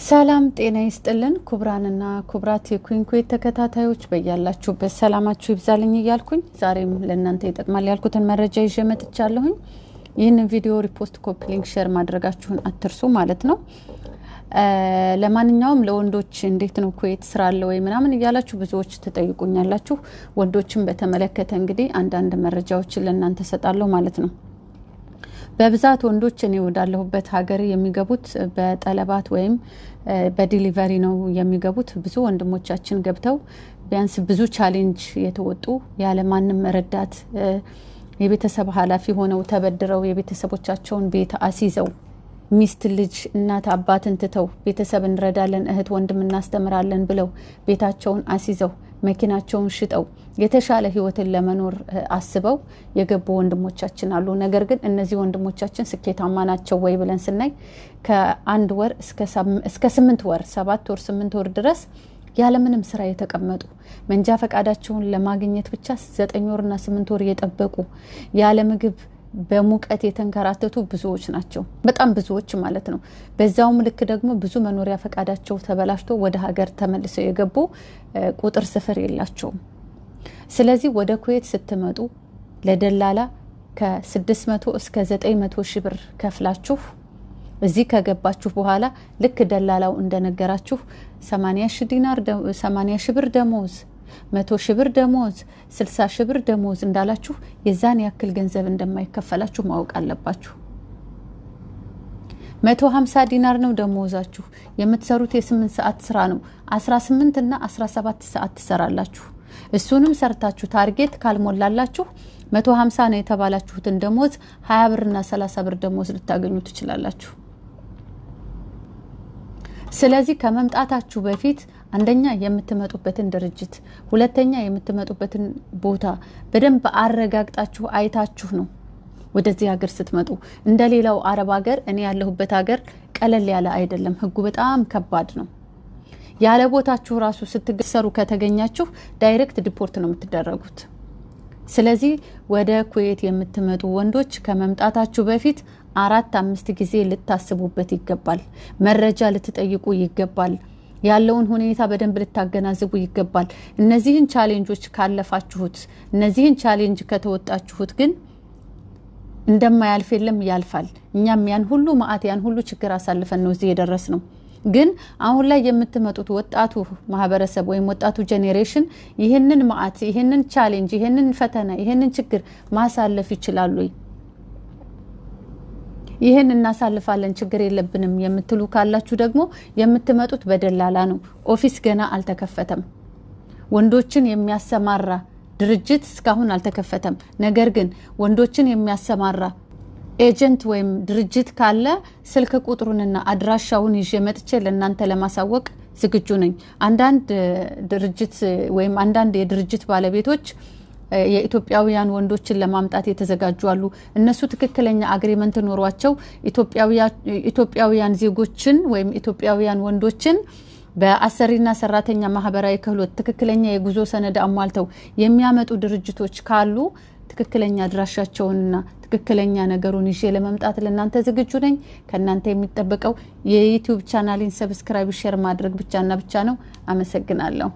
ሰላም ጤና ይስጥልን ክቡራንና ክቡራት የኩዊን ኩዌት ተከታታዮች፣ በያላችሁበት ሰላማችሁ ይብዛልኝ እያልኩኝ ዛሬም ለእናንተ ይጠቅማል ያልኩትን መረጃ ይዤ መጥቻለሁኝ። ይህንን ቪዲዮ repost፣ copy link፣ share ማድረጋችሁን አትርሱ ማለት ነው። ለማንኛውም ለወንዶች እንዴት ነው፣ ኩዌት ስራ አለ ወይ ምናምን እያላችሁ ብዙዎች ትጠይቁኛላችሁ። ወንዶችን በተመለከተ እንግዲህ አንዳንድ መረጃዎችን ለእናንተ ሰጣለሁ ማለት ነው። በብዛት ወንዶች እኔ ወዳለሁበት ሀገር የሚገቡት በጠለባት ወይም በ delivery ነው የሚገቡት። ብዙ ወንድሞቻችን ገብተው ቢያንስ ብዙ challenge የተወጡ፣ ያለ ማንም ረዳት የቤተሰብ ኃላፊ ሆነው፣ ተበድረው፣ የቤተሰቦቻቸውን ቤት አስይዘው፣ ሚስት፣ ልጅ፣ እናት አባትን ትተው፣ ቤተሰብ እንረዳለን፣ እህት ወንድም እናስተምራለን ብለው ቤታቸውን አስይዘው፣ መኪናቸውን ሽጠው፣ የተሻለ ህይወትን ለመኖር አስበው የገቡ ወንድሞቻችን አሉ። ነገር ግን እነዚህ ወንድሞቻችን ስኬታማ ናቸው ወይ ብለን ስናይ ከ1 ወር እስከ 8 ወር፣ 7 ወር፣ 8 ወር ድረስ ያለምንም ስራ የተቀመጡ፣ መንጃ ፈቃዳቸውን ለማግኘት ብቻ 9 ወርና 8 ወር የጠበቁ፣ ያለ ምግብ በሙቀት የተንከራተቱ ብዙዎች ናቸው። በጣም ብዙዎች ማለት ነው። በዛውም ልክ ደግሞ ብዙ መኖሪያ ፈቃዳቸው ተበላሽቶ ወደ ሀገር ተመልሰው የገቡ ቁጥር ስፍር የላቸውም። ስለዚህ ወደ ኩዌት ስትመጡ ለደላላ ከ600 እስከ 900 ሺህ ብር ከፍላችሁ እዚህ ከገባችሁ በኋላ ልክ ደላላው እንደነገራችሁ 80 ሺህ ዲናር፣ 80 ሺህ ብር ደሞዝ፣ 100 ሺህ ብር ደሞዝ፣ 60 ሺህ ብር ደሞዝ እንዳላችሁ የዛን ያክል ገንዘብ እንደማይከፈላችሁ ማወቅ አለባችሁ። 150 ዲናር ነው ደሞዛችሁ። የምትሰሩት የ8 ሰዓት ስራ ነው። 18 እና 17 ሰዓት ትሰራላችሁ። እሱንም ሰርታችሁ target ካልሞላላችሁ 150 ነው የተባላችሁትን ደሞዝ 20 ብርና 30 ብር ደሞዝ ልታገኙ ትችላላችሁ። ስለዚህ ከመምጣታችሁ በፊት አንደኛ የምትመጡበትን ድርጅት፣ ሁለተኛ የምትመጡበትን ቦታ በደንብ አረጋግጣችሁ አይታችሁ ነው ወደዚህ ሀገር ስትመጡ። እንደ ሌላው አረብ ሀገር እኔ ያለሁበት ሀገር ቀለል ያለ አይደለም። ህጉ በጣም ከባድ ነው። ያለ ቦታችሁ ራሱ ስትሰሩ ከተገኛችሁ direct deport ነው የምትደረጉት። ስለዚህ ወደ ኩዌት የምትመጡ ወንዶች ከመምጣታችሁ በፊት አራት አምስት ጊዜ ልታስቡበት ይገባል። መረጃ ልትጠይቁ ይገባል። ያለውን ሁኔታ በደንብ ልታገናዝቡ ይገባል። እነዚህን challenge ኦች ካለፋችሁት፣ እነዚህን challenge ከተወጣችሁት ግን እንደማያልፍ የለም፣ ያልፋል። እኛም ያን ሁሉ መዓት፣ ያን ሁሉ ችግር አሳልፈን ነው እዚህ የደረስነው። ግን አሁን ላይ የምትመጡት ወጣቱ ማህበረሰብ ወይም ወጣቱ generation ይህንን መዓት፣ ይህንን challenge፣ ይህንን ፈተና፣ ይህንን ችግር ማሳለፍ ይችላሉ ወይ? ይህን እናሳልፋለን፣ ችግር የለብንም የምትሉ ካላችሁ ደግሞ የምትመጡት በደላላ ነው። Office ገና አልተከፈተም። ወንዶችን የሚያሰማራ ድርጅት እስካሁን አልተከፈተም። ነገር ግን ወንዶችን የሚያሰማራ agent ወይም ድርጅት ካለ ስልክ ቁጥሩንና አድራሻውን ይዤ መጥቼ ለእናንተ ለማሳወቅ ዝግጁ ነኝ። አንዳንድ ድርጅት ወይም አንዳንድ የድርጅት ባለቤቶች የኢትዮጵያውያን ወንዶችን ለማምጣት የተዘጋጁ አሉ። እነሱ ትክክለኛ agreement ኖሯቸው ኢትዮጵያውያን ዜጎችን ወይም ኢትዮጵያውያን ወንዶችን በአሰሪና ሰራተኛ ማህበራዊ ክህሎት ትክክለኛ የጉዞ ሰነድ አሟልተው የሚያመጡ ድርጅቶች ካሉ ትክክለኛ አድራሻቸውንና ትክክለኛ ነገሩን ይዤ ለመምጣት ለእናንተ ዝግጁ ነኝ። ከእናንተ የሚጠበቀው የ YouTube channel ኤን subscribe፣ share ማድረግ ብቻና ብቻ ነው። አመሰግናለሁ።